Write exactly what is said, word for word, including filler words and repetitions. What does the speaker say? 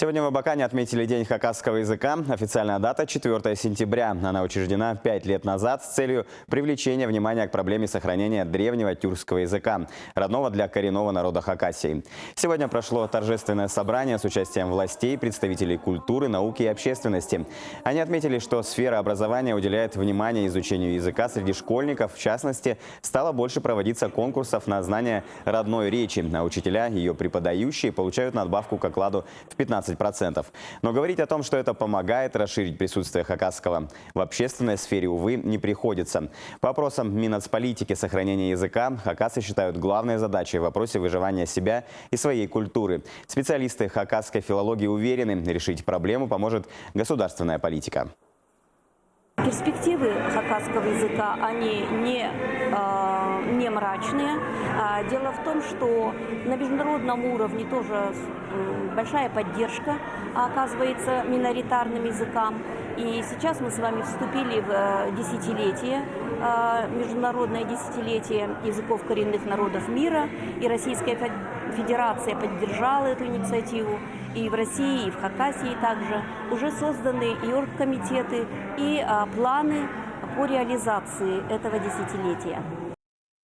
Сегодня в Абакане отметили День хакасского языка. Официальная дата — четвёртое сентября. Она учреждена пять лет назад с целью привлечения внимания к проблеме сохранения древнего тюркского языка, родного для коренного народа Хакасии. Сегодня прошло торжественное собрание с участием властей, представителей культуры, науки и общественности. Они отметили, что сфера образования уделяет внимание изучению языка среди школьников. В частности, стало больше проводиться конкурсов на знание родной речи, а учителя, её преподающие, получают надбавку к окладу в пятнадцать процентов. Но говорить о том, что это помогает расширить присутствие хакасского в общественной сфере, увы, не приходится. По опросам Миннацполитики, сохранение языка хакасы считают главной задачей в вопросе выживания себя и своей культуры. Специалисты хакасской филологии уверены, решить проблему поможет государственная политика. Перспективы хакасского языка, они не, а, не мрачные. А, дело в том, что на международном уровне тоже, м, большая поддержка оказывается миноритарным языкам. И сейчас мы с вами вступили в, э, десятилетие, э, международное десятилетие языков коренных народов мира, и Российская Фед-, Федерация поддержала эту инициативу. И в России, и в Хакасии также уже созданы и оргкомитеты, и, а, планы по реализации этого десятилетия.